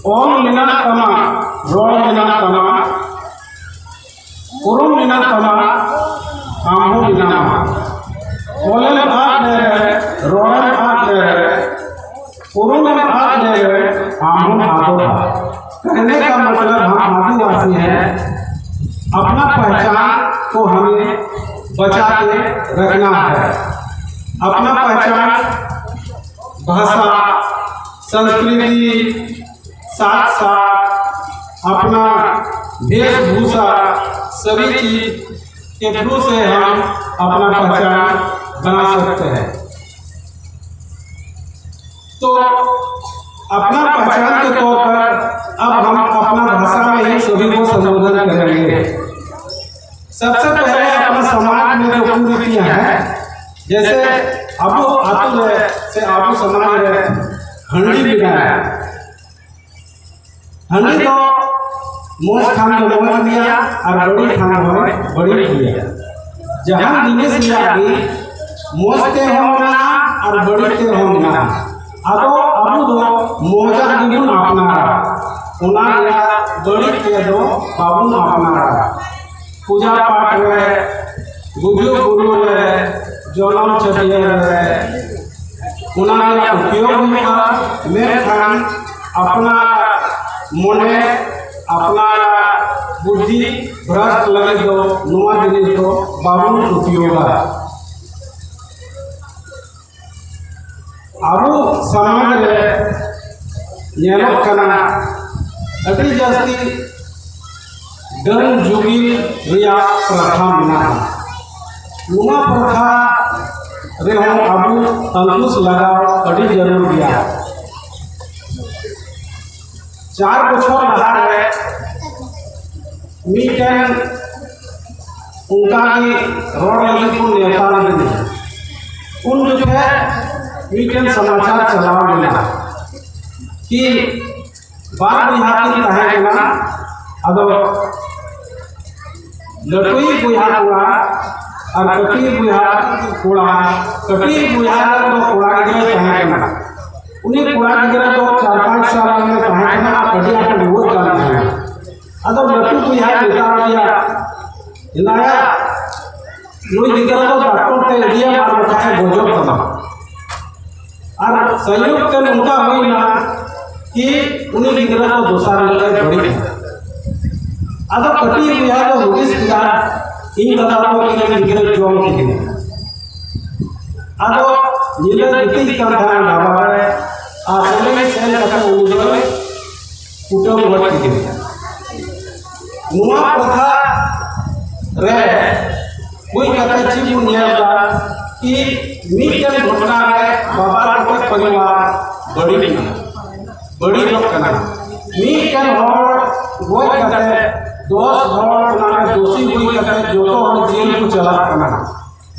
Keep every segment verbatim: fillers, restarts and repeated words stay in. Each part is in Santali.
ᱚᱞ ᱢᱮᱱᱟᱜ ᱛᱟᱢᱟ, ᱨᱚᱲ ᱢᱮᱱᱟᱜ ᱛᱟᱢᱟ, ᱩᱨᱩᱢ ᱢᱮᱱᱟᱜ ᱛᱟᱢᱟ, ᱟᱢ ᱦᱚᱸ ᱢᱮᱱᱟᱢᱟ᱾ ᱚᱞᱮᱢ ᱟᱫ ᱞᱮᱨᱮ, ᱨᱚᱲᱮᱢ ᱟᱫ ᱞᱮᱨᱮ, उर्दू में बात ले रहे, हम आदो था। कहने का मतलब हम आदिवासी हैं, अपना पहचान को हमें बचा के रखना है। अपना पहचान, भाषा, संस्कृति, साथ साथ अपना वेशभूषा, सभी चीज के थ्रू से हम अपना पहचान बना सकते हैं। तो अपना पहचान के तौर पर अब हम अपना भाषा में ही सभी को संबोधन करेंगे। सबसे पहले अपना समाज में जो कुरीतियां हैं, जैसे ᱟᱵᱚ ᱟᱛᱳ ᱨᱮ ᱥᱮ ᱟᱵᱚ ᱥᱚᱢᱟᱡᱽ ᱨᱮ ᱦᱟᱺᱰᱤ ᱢᱮᱱᱟᱜᱼᱟ᱾ ᱦᱟᱺᱰᱤ ᱫᱚ ᱢᱚᱡᱽ ᱠᱷᱟᱱ ᱫᱚ ᱢᱚᱡᱽ ᱜᱮᱭᱟ ᱟᱨ ᱵᱟᱹᱲᱤᱡ ᱠᱷᱟᱱ ᱫᱚ ᱵᱟᱹᱲᱤᱡ ᱜᱮᱭᱟ᱾ ᱡᱟᱦᱟᱱ ᱡᱤᱱᱤᱥ ᱨᱮᱭᱟᱜ ᱜᱮ ᱢᱚᱡᱽ ᱛᱮ ᱦᱚᱸ ᱢᱮᱱᱟᱜᱼᱟ ᱟᱨ ᱵᱟᱹᱲᱤᱡ ᱛᱮ ᱦᱚᱸ ᱢᱮᱱᱟᱜᱼᱟ᱾ ᱟᱫᱚ ᱟᱵᱚ ᱫᱚ ᱢᱚᱡᱟᱜ ᱜᱮᱵᱚᱱ ᱟᱯᱱᱟᱨᱟ, ᱚᱱᱟ ᱨᱮᱭᱟᱜ ᱵᱟᱹᱲᱤᱡ ᱛᱮ ᱫᱚ ᱵᱟᱵᱚᱱ ᱟᱯᱱᱟᱨᱟ᱾ ᱯᱩᱡᱟ ᱯᱟᱴ ᱨᱮ, ᱜᱩᱡᱩᱜ ᱵᱩᱨᱩ ᱨᱮ, ᱡᱚᱱᱚᱢ ᱪᱷᱟᱹᱴᱭᱟᱹᱨ ᱨᱮ, ᱚᱱᱟ ᱨᱮᱭᱟᱜ ᱩᱯᱭᱳᱜ ᱦᱩᱭᱩᱜᱼᱟ, ᱢᱮᱱᱠᱷᱟᱱ ᱟᱯᱱᱟᱨᱟᱜ ᱢᱚᱱᱮ, ᱟᱯᱱᱟᱨᱟᱜ ᱵᱩᱫᱽᱫᱷᱤ ᱵᱷᱨᱚᱥᱴ ᱞᱟᱹᱜᱤᱫ ᱫᱚ ᱱᱚᱣᱟ ᱡᱤᱱᱤᱥ ᱫᱚ ᱵᱟᱵᱚᱱ ᱩᱯᱭᱳᱜᱟ᱾ ᱟᱵᱚ ᱥᱚᱢᱟᱡᱽ ᱨᱮ ᱧᱮᱞᱚᱜ ᱠᱟᱱᱟ, ᱟᱹᱰᱤ ᱡᱟᱹᱥᱛᱤ ᱰᱟᱹᱱ ᱡᱩᱜᱤᱱ ᱨᱮᱭᱟᱜ ᱯᱨᱚᱛᱷᱟ ᱢᱮᱱᱟᱜᱼᱟ᱾ ᱱᱚᱣᱟ ᱯᱨᱚᱛᱷᱟ ᱨᱮᱦᱚᱸ ᱟᱵᱚ ᱟᱝᱠᱩᱥ ᱞᱟᱜᱟᱣ ᱟᱹᱰᱤ ᱡᱟᱹᱨᱩᱲ ᱜᱮᱭᱟ᱾ ᱪᱟᱨ ᱵᱚᱪᱷᱚᱨ ᱞᱟᱦᱟ ᱨᱮ ᱢᱤᱫᱴᱮᱱ ᱚᱱᱠᱟ ᱜᱮ ᱨᱚᱲ ᱞᱟᱹᱜᱤᱫ ᱠᱚ ᱱᱮᱣᱛᱟ ᱞᱮᱫᱤᱧᱟ᱾ ᱩᱱ ᱡᱚᱠᱷᱮᱡ ᱢᱤᱫᱴᱮᱱ ᱥᱚᱢᱟᱪᱟᱨ ᱪᱟᱞᱟᱣ ᱞᱮᱱᱟ ᱠᱤ ᱵᱟᱨ ᱵᱚᱭᱦᱟ ᱠᱤᱱ ᱛᱟᱦᱮᱸ ᱠᱟᱱᱟ᱾ ᱟᱫᱚ ᱞᱟᱹᱴᱩᱭᱤᱡ ᱵᱚᱭᱦᱟ ᱠᱚᱲᱟ ᱟᱨ ᱠᱟᱹᱴᱤᱡ ᱵᱚᱭᱦᱟ ᱠᱚᱲᱟ, ᱠᱟᱹᱴᱤᱡ ᱵᱚᱭᱦᱟ ᱨᱮᱱ ᱫᱚ ᱠᱚᱲᱟ ᱜᱤᱫᱽᱨᱟᱹᱭ ᱛᱟᱦᱮᱸ ᱠᱟᱱᱟ᱾ ᱩᱱᱤ ᱠᱚᱲᱟ ᱜᱤᱫᱽᱨᱟᱹ ᱫᱚ ᱪᱟᱨ ᱯᱟᱸᱪ ᱥᱟᱞ ᱨᱮᱱᱮ ᱛᱟᱦᱮᱸ ᱠᱟᱱᱟ᱾ ᱥᱚᱝᱭᱳᱜᱽ ᱛᱮ ᱱᱚᱝᱠᱟ ᱦᱩᱭᱱᱟ ᱠᱤ ᱩᱱᱤ ᱜᱤᱫᱽᱨᱟᱹ ᱫᱚ ᱫᱚᱥᱟᱨ ᱦᱤᱞᱳᱜ ᱮ ᱵᱟᱹᱲᱤᱡ ᱮᱱᱟ᱾ ᱟᱫᱚ ᱠᱟᱹᱴᱤᱡ ᱵᱚᱭᱦᱟ ᱫᱚ ᱦᱩᱫᱤᱥ ᱠᱮᱫᱟ, ᱤᱧ ᱫᱟᱫᱟ ᱫᱚ ᱤᱧ ᱨᱮᱱ ᱜᱤᱫᱽᱨᱟᱹ ᱡᱚᱢ ᱠᱮᱫᱤᱧᱟ᱾ ᱟᱫᱚ ᱧᱤᱫᱟᱹ ᱜᱤᱛᱤᱡ ᱠᱟᱱ ᱛᱟᱦᱮᱱᱟ ᱰᱷᱟᱵᱟ ᱨᱮ, ᱟᱨ ᱚᱸᱰᱮ ᱥᱮᱱ ᱠᱟᱛᱮ ᱩᱱᱤ ᱫᱚᱭ ᱠᱩᱴᱟᱹᱢ ᱜᱚᱡ ᱠᱮᱫᱮᱭᱟ᱾ ᱱᱚᱣᱟ ᱠᱟᱛᱷᱟ ᱨᱮ ᱦᱩᱭ ᱠᱟᱛᱮ ᱪᱮᱫ ᱵᱚᱱ ᱧᱮᱞ ᱮᱫᱟ ᱠᱤ ᱢᱤᱫᱴᱮᱱ ᱜᱷᱚᱴᱚᱱᱟ ᱨᱮ ᱵᱟᱵᱟ ᱜᱚᱴᱮᱡ ᱯᱚᱨᱤᱵᱟᱨ ᱵᱟᱹᱲᱤᱡ ᱮᱱᱟ, ᱵᱟᱹᱲᱤᱡᱚᱜ ᱠᱟᱱᱟ᱾ ᱢᱤᱫᱴᱮᱱ ᱦᱚᱲ ᱜᱚᱡ ᱠᱟᱛᱮ ᱫᱚᱥ ᱦᱚᱲ ᱚᱱᱟ ᱨᱮ ᱫᱳᱥᱤ ᱦᱩᱭ ᱠᱟᱛᱮ ᱡᱚᱛᱚ ᱦᱚᱲ ᱡᱮᱞ ᱠᱚ ᱪᱟᱞᱟᱜ ᱠᱟᱱᱟ᱾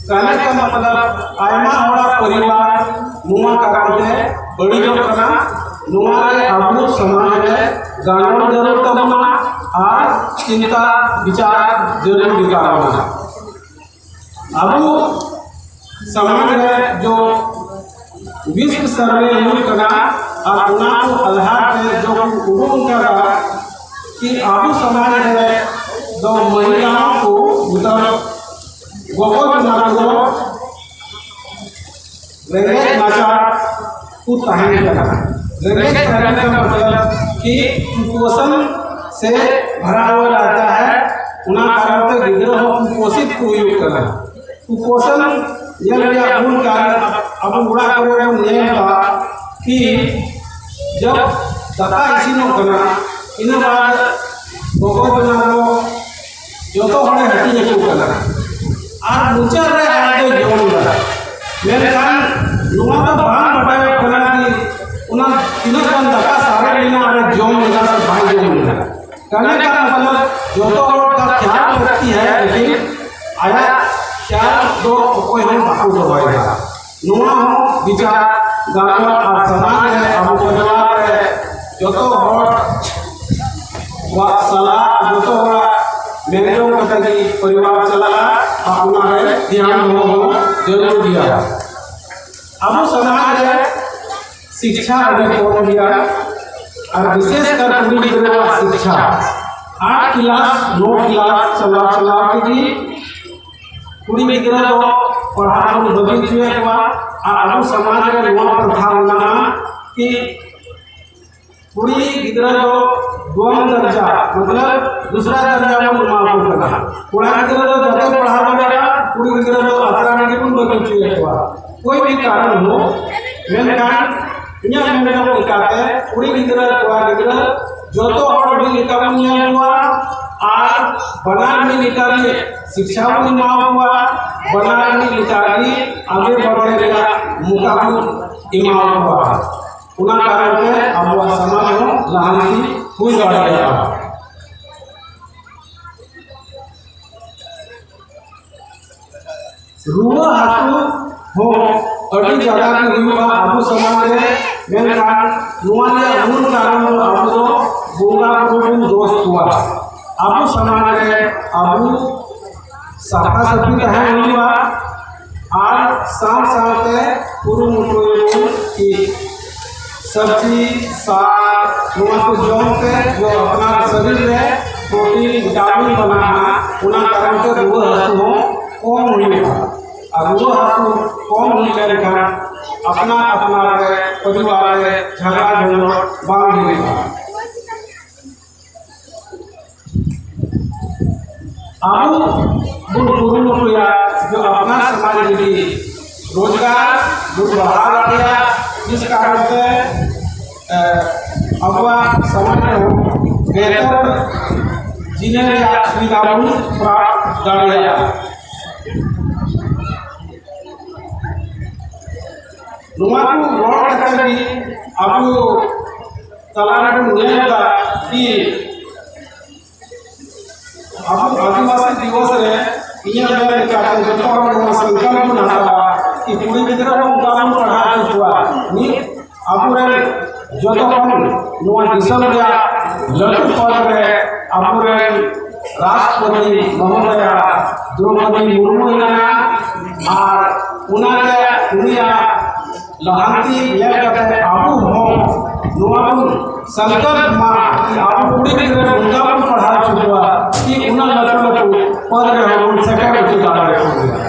ᱠᱟᱱᱮ ᱠᱟ ᱢᱚᱛᱞᱚᱵ ᱟᱭᱢᱟ ᱦᱚᱲᱟᱜ ᱯᱚᱨᱤᱵᱟᱨ ᱱᱚᱣᱟ ᱠᱟᱨᱚᱱ ᱛᱮ ᱵᱟᱹᱲᱤᱡᱚᱜ ᱠᱟᱱᱟ᱾ ᱱᱚᱣᱟ ᱨᱮ ᱟᱵᱚ ᱥᱚᱢᱟᱡᱽ ᱨᱮ ᱜᱟᱱᱚᱱ ᱡᱟᱹᱨᱩᱲ ᱛᱟᱵᱚᱱᱟ ᱟᱨ ᱪᱤᱱᱛᱟ ᱵᱤᱪᱟᱨ ᱡᱟᱹᱨᱩᱲ ᱜᱮ ᱛᱟᱵᱚᱱᱟ᱾ ᱟᱵᱚ ᱥᱚᱢᱟᱡᱽ ᱨᱮ ᱡᱚ ᱵᱤᱥᱣ ᱥᱟᱨᱵᱷᱮ ᱦᱩᱭᱩᱜ ᱠᱟᱱᱟ ᱟᱨ ᱚᱱᱟ ᱠᱚ ᱟᱫᱷᱟᱨ ᱛᱮ ᱡᱚ ᱠᱚ ᱩᱰᱩᱝ ᱠᱟᱫᱟ ᱠᱤ ᱟᱵᱚ ᱥᱚᱢᱟᱡᱽ ᱨᱮ ᱫᱚ ᱢᱟᱹᱭᱞᱟᱣ ᱠᱚ ᱢᱚᱛᱞᱚᱵ ᱜᱚᱜᱚ ᱡᱚᱱᱟ ᱠᱚᱫᱚ ᱨᱮᱸᱜᱮᱡ ᱱᱟᱪᱟᱨ ᱠᱚ ᱛᱟᱦᱮᱱ ᱠᱟᱱᱟ᱾ ᱨᱮᱸᱜᱮᱡ ᱛᱟᱦᱮᱱ ᱠᱟᱱᱟ ᱢᱚᱛᱞᱚᱵ ᱠᱤ ᱠᱩᱯᱳᱥᱚᱱ ᱥᱮ ᱵᱷᱟᱨᱟ ᱦᱩᱭ ᱨᱮᱦᱛᱟ ᱦᱟᱭ, ᱚᱱᱟ ᱠᱟᱨᱚᱱ ᱛᱮ ᱜᱤᱫᱽᱨᱟᱹ ᱦᱚᱸ ᱠᱩᱯᱳᱥᱤᱛ ᱠᱚ ᱦᱩᱭᱩᱜ ᱠᱟᱱᱟ᱾ ᱠᱩᱯᱳᱥᱚᱱ ᱧᱮᱞ ᱨᱮᱭᱟᱜ ᱢᱩᱞ ᱠᱟᱨᱚᱱ ᱟᱵᱚ ᱚᱲᱟᱜ ᱠᱚᱨᱮ ᱵᱚᱱ ᱧᱮᱞ ᱮᱫᱟ ᱠᱤ ᱡᱚᱵ ᱫᱟᱠᱟ ᱤᱥᱤᱱᱚᱜ ᱠᱟᱱᱟ, ᱤᱱᱟᱹ ᱵᱟᱫ ᱜᱚᱜᱚ ᱡᱚᱱᱟ ᱫᱚ ᱡᱚᱛᱚ ᱦᱚᱲᱮ ᱦᱟᱹᱴᱤᱧ ᱟᱠᱚ ᱠᱟᱱᱟ ᱟᱨ ᱢᱩᱪᱟᱹᱫ ᱨᱮ ᱟᱡ ᱫᱚᱭ ᱡᱚᱢ ᱮᱫᱟ᱾ ᱢᱮᱱᱠᱷᱟᱱ ᱱᱚᱣᱟ ᱫᱚ ᱵᱟᱝ ᱵᱟᱰᱟᱭᱚᱜ ᱠᱟᱱᱟ ᱠᱤ ᱚᱱᱟ ᱛᱤᱱᱟᱹᱜ ᱜᱟᱱ ᱫᱟᱠᱟ ᱥᱟᱨᱮᱡ ᱞᱮᱱᱟ ᱟᱨ ᱡᱚᱢ ᱞᱮᱫᱟ ᱥᱮ ᱵᱟᱭ ᱡᱚᱢ ᱞᱮᱫᱟ᱾ ᱠᱟᱱᱮ ᱠᱟ ᱢᱚᱛᱞᱚᱵ ᱡᱚᱛᱚ ᱦᱚᱲ ᱠᱟ ᱠᱷᱭᱟᱞ ᱞᱟᱹᱠᱛᱤ ᱦᱟᱭ, ᱞᱮᱠᱤᱱ ᱟᱭᱟᱜ ᱠᱷᱭᱟᱞ ᱫᱚ ᱚᱠᱚᱭ ᱦᱚᱸ ᱵᱟᱠᱚ ᱫᱚᱦᱚᱭᱮᱫᱟ᱾ ᱱᱚᱣᱟ ᱦᱚᱸ ᱵᱤᱪᱟᱨ ᱜᱟᱱᱚᱜᱼᱟ ᱟᱨ ᱥᱚᱢᱟᱡᱽ ᱨᱮ ᱟᱵᱚ ᱯᱚᱨᱤᱵᱟᱨ ᱨᱮ ᱡᱚᱛᱚ ᱦᱚᱲ ᱠᱚᱣᱟᱜ ᱥᱟᱞᱟᱜ ᱡᱚᱛᱚ ᱦᱚᱲᱟᱜ ᱢᱮᱱ ᱡᱚᱝ ᱠᱟᱛᱮ ᱜᱮ ᱯᱚᱨᱤᱵᱟᱨ ᱪᱟᱞᱟᱜᱼᱟ ᱟᱨ ᱚᱱᱟ ᱨᱮ ᱫᱷᱮᱭᱟᱱ ᱫᱚᱦᱚ ᱦᱚᱸ ᱡᱟᱹᱨᱩᱲ ᱜᱮᱭᱟ᱾ ᱟᱵᱚ ᱥᱚᱢᱟᱡᱽ ᱨᱮ ᱥᱤᱠᱪᱷᱟ ᱟᱹᱰᱤ ᱠᱚᱢ ᱜᱮᱭᱟ ᱟᱨ ᱵᱤᱥᱮᱥ ᱠᱟᱨ ᱠᱩᱲᱤ ᱜᱤᱫᱽᱨᱟᱹᱣᱟᱜ ᱥᱤᱠᱪᱷᱟ ᱟᱴ ᱠᱞᱟᱥ ᱱᱚ ᱠᱞᱟᱥ ᱪᱟᱞᱟᱣ ᱪᱟᱞᱟᱣ ᱛᱮᱜᱮ ᱠᱩᱲᱤ ᱜᱤᱫᱽᱨᱟᱹ ᱫᱚ ᱯᱟᱲᱦᱟᱣ ᱵᱚᱱ ᱵᱟᱹᱜᱤ ᱦᱚᱪᱚᱭᱮᱫ ᱠᱚᱣᱟ᱾ ᱟᱨ ᱟᱵᱚ ᱥᱚᱢᱟᱡᱽ ᱨᱮ ᱱᱚᱣᱟ ᱯᱨᱚᱛᱷᱟ ᱢᱮᱱᱟᱜᱼᱟ ᱠᱤ ᱠᱩᱲᱤ ᱜᱤᱫᱽᱨᱟᱹ ᱫᱚ ᱫᱚᱢ ᱫᱟᱨᱡᱟ, ᱢᱚᱛᱞᱚᱵ ᱫᱩᱥᱨᱟ ᱫᱟᱨᱡᱟ ᱵᱚᱱ ᱮᱢᱟ ᱠᱚ ᱠᱟᱱᱟ᱾ ᱠᱚᱲᱟ ᱜᱤᱫᱽᱨᱟᱹ ᱫᱚ ᱡᱟᱛᱮ ᱯᱟᱲᱦᱟᱣ ᱫᱟᱲᱮᱭᱟᱜᱼᱟ, ᱠᱩᱲᱤ ᱜᱤᱫᱽᱨᱟᱹ ᱫᱚ ᱟᱛᱨᱟ ᱨᱮᱜᱮ ᱵᱚᱱ ᱵᱟᱹᱜᱤ ᱦᱚᱪᱚᱭᱮᱫ ᱠᱚᱣᱟ᱾ ᱠᱳᱭ ᱵᱷᱤ ᱠᱟᱨᱚᱱ ᱦᱳ, ᱢᱮᱱᱠᱷᱟᱱ ᱤᱧᱟᱹᱜ ᱢᱮᱱ ᱞᱮᱠᱟᱛᱮ ᱠᱩᱲᱤ ᱜᱤᱫᱽᱨᱟᱹ ᱠᱚᱲᱟ ᱜᱤᱫᱽᱨᱟᱹ ᱡᱚᱛᱚ ᱦᱚᱲ ᱢᱤᱫ ᱞᱮᱠᱟ ᱵᱚᱱ ᱧᱮᱞ ᱠᱚᱣᱟ ᱟᱨ ᱵᱟᱱᱟᱨ ᱢᱤᱫ ᱞᱮᱠᱟ ᱜᱮ ᱥᱤᱠᱷᱟ ᱵᱚᱱ ᱮᱢᱟ ᱠᱚᱣᱟ, ᱵᱟᱱᱟᱨ ᱢᱤᱫ ᱞᱮᱠᱟ ᱜᱮ ᱟᱜᱮ ᱵᱟᱲᱦᱟᱣ ᱨᱮᱭᱟᱜ ᱢᱚᱠᱟ ᱵᱚᱱ ᱮᱢᱟ ᱠᱚᱣᱟ᱾ ᱚᱱᱟ ᱠᱟᱨᱚᱱ ᱛᱮ ᱟᱵᱚᱣᱟᱜ ᱥᱚᱢᱟᱡᱽ ᱦᱚᱸ ᱞᱟᱦᱟᱱᱛᱤ ᱦᱩᱭ ᱫᱟᱲᱮᱭᱟᱜᱼᱟ᱾ ᱨᱩᱣᱟᱹ ᱦᱟᱹᱥᱩ ᱦᱚᱸ ᱟᱹᱰᱤ ᱡᱟᱭᱜᱟ ᱜᱮ ᱦᱩᱭᱩᱜᱼᱟ ᱟᱵᱚ ᱥᱚᱢᱟᱡᱽ ᱨᱮ, ᱢᱮᱱᱠᱷᱟᱱ ᱱᱚᱣᱟ ᱨᱮᱭᱟᱜ ᱢᱩᱞ ᱠᱟᱨᱚᱱ ᱫᱚ ᱟᱵᱚ ᱫᱚ ᱵᱚᱸᱜᱟ ᱵᱩᱨᱩ ᱵᱚᱱ ᱫᱳᱥ ᱠᱚᱣᱟ᱾ ᱟᱵᱚ ᱥᱚᱢᱟᱡᱽ ᱨᱮ ᱟᱵᱚ ᱥᱟᱯᱷᱟ ᱥᱟᱹᱯᱷᱤ ᱛᱟᱦᱮᱸ ᱦᱩᱭᱩᱜᱼᱟ ᱟᱨ ᱥᱟᱶ ᱥᱟᱶᱛᱮ ᱠᱩᱨᱩᱢᱩᱴᱩᱭᱟᱵᱚᱱ ᱠᱤ ᱥᱚᱵᱽᱡᱤ, ᱥᱟᱠ, ᱱᱚᱣᱟ ᱠᱚ ᱡᱚᱢ ᱛᱮ ᱡᱚ ᱟᱯᱱᱟᱨ ᱥᱚᱨᱤᱨ ᱨᱮ ᱯᱨᱳᱴᱤᱱ, ᱵᱷᱤᱴᱟᱢᱤᱱ ᱵᱮᱱᱟᱜᱼᱟ, ᱚᱱᱟ ᱠᱟᱨᱚᱱ ᱛᱮ ᱨᱩᱣᱟᱹ ᱦᱟᱹᱥᱩ ᱦᱚᱸ ᱠᱚᱢ ᱦᱩᱭᱩᱜᱼᱟ᱾ ᱟᱨ ᱨᱩᱣᱟᱹ ᱦᱟᱹᱥᱩ ᱠᱚᱢ ᱦᱩᱭ ᱞᱮᱱᱠᱷᱟᱱ ᱟᱯᱱᱟᱨ ᱟᱯᱱᱟᱨ ᱨᱮ ᱯᱚᱨᱤᱵᱟᱨ ᱨᱮ ᱡᱷᱟᱜᱽᱲᱟ ᱡᱷᱚᱜᱽᱲᱚ ᱵᱟᱝ ᱦᱩᱭᱩᱜᱼᱟ᱾ ᱟᱵᱚ ᱵᱚᱱ ᱠᱩᱨᱩᱢᱩᱴᱩᱭᱟ ᱡᱮ ᱟᱯᱱᱟᱨ ᱥᱚᱢᱟᱡᱽ ᱞᱟᱹᱜᱤᱫ ᱨᱳᱡᱽᱜᱟᱨ ᱵᱚᱱ ᱵᱟᱲᱦᱟᱣ ᱫᱟᱲᱮᱭᱟᱜᱼᱟ, ᱡᱤᱥ ᱠᱟᱨᱚᱱ ᱛᱮ, ᱮ, ᱟᱵᱚᱣᱟᱜ ᱥᱚᱢᱟᱡᱽ ᱨᱮᱦᱚᱸ ᱵᱮᱦᱛᱚᱨ ᱡᱤᱱᱤᱥ ᱨᱮᱭᱟᱜ ᱥᱩᱵᱤᱫᱷᱟ ᱵᱚᱱ ᱯᱨᱟᱯᱛ ᱫᱟᱲᱮᱭᱟᱜᱼᱟ᱾ ᱱᱚᱣᱟ ᱠᱚ ᱨᱚᱲ ᱠᱟᱛᱮ ᱜᱮ ᱟᱵᱚ ᱛᱟᱞᱟ ᱨᱮᱵᱚᱱ ᱧᱮᱞ ᱮᱫᱟ ᱠᱤ ᱟᱵᱚ ᱟᱹᱫᱤᱵᱟᱹᱥᱤ ᱫᱤᱵᱚᱥ ᱨᱮ ᱤᱧᱟᱹᱜ ᱢᱮᱱ ᱞᱮᱠᱟᱛᱮ ᱡᱚᱛᱚ ᱦᱚᱲ ᱱᱚᱣᱟ ᱥᱚᱝᱠᱚᱞᱯ ᱵᱚᱱ ᱦᱟᱛᱟᱣᱟ ᱠᱤ ᱠᱩᱲᱤ ᱜᱤᱫᱽᱨᱟᱹ ᱦᱚᱸ ᱚᱱᱠᱟ ᱵᱚᱱ ᱯᱟᱲᱦᱟᱣ ᱦᱚᱪᱚ ᱠᱚᱣᱟ᱾ ᱢᱤᱫ ᱟᱵᱚᱨᱮᱱ ᱡᱚᱛᱚ ᱠᱷᱚᱱ ᱱᱚᱣᱟ ᱫᱤᱥᱚᱢ ᱨᱮᱭᱟᱜ ᱞᱟᱹᱴᱩ ᱯᱚᱫᱽ ᱨᱮ ᱟᱵᱚᱨᱮᱱ ᱨᱟᱥᱴᱨᱚᱯᱚᱛᱤ ᱢᱚᱦᱳᱫᱚᱭᱟ ᱫᱨᱚᱣᱯᱚᱫᱤ ᱢᱩᱨᱢᱩ ᱦᱮᱱᱟᱭᱟ ᱟᱨ ᱚᱱᱟᱨᱮ ᱩᱱᱤᱭᱟᱜ ᱞᱟᱦᱟᱱᱛᱤ ᱧᱮᱞ ᱠᱟᱛᱮ ᱟᱵᱚ ᱦᱚᱸ ᱱᱚᱣᱟ ᱵᱚᱱ ᱥᱚᱝᱠᱚᱞᱯ ᱢᱟ ᱠᱤ ᱟᱵᱚ ᱠᱩᱲᱤ ᱜᱤᱫᱽᱨᱟᱹ ᱱᱚᱝᱠᱟ ᱵᱚᱱ ᱯᱟᱲᱦᱟᱣ ᱦᱚᱪᱚ ᱠᱚᱣᱟ ᱠᱤ ᱚᱱᱟ ᱞᱟᱹᱴᱩ ᱞᱟᱹᱴᱩ ᱯᱚᱫᱽ ᱨᱮᱦᱚᱸ ᱵᱚᱱ ᱥᱮᱴᱮᱨ ᱦᱚᱪᱚ ᱫᱟᱲᱮᱭᱟᱠᱚ ᱜᱮᱭᱟ᱾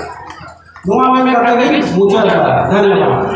ᱱᱚᱣᱟ ᱢᱮᱱ ᱠᱟᱛᱮ ᱜᱮ ᱢᱩᱪᱟᱹᱫ᱾ धन्यवाद।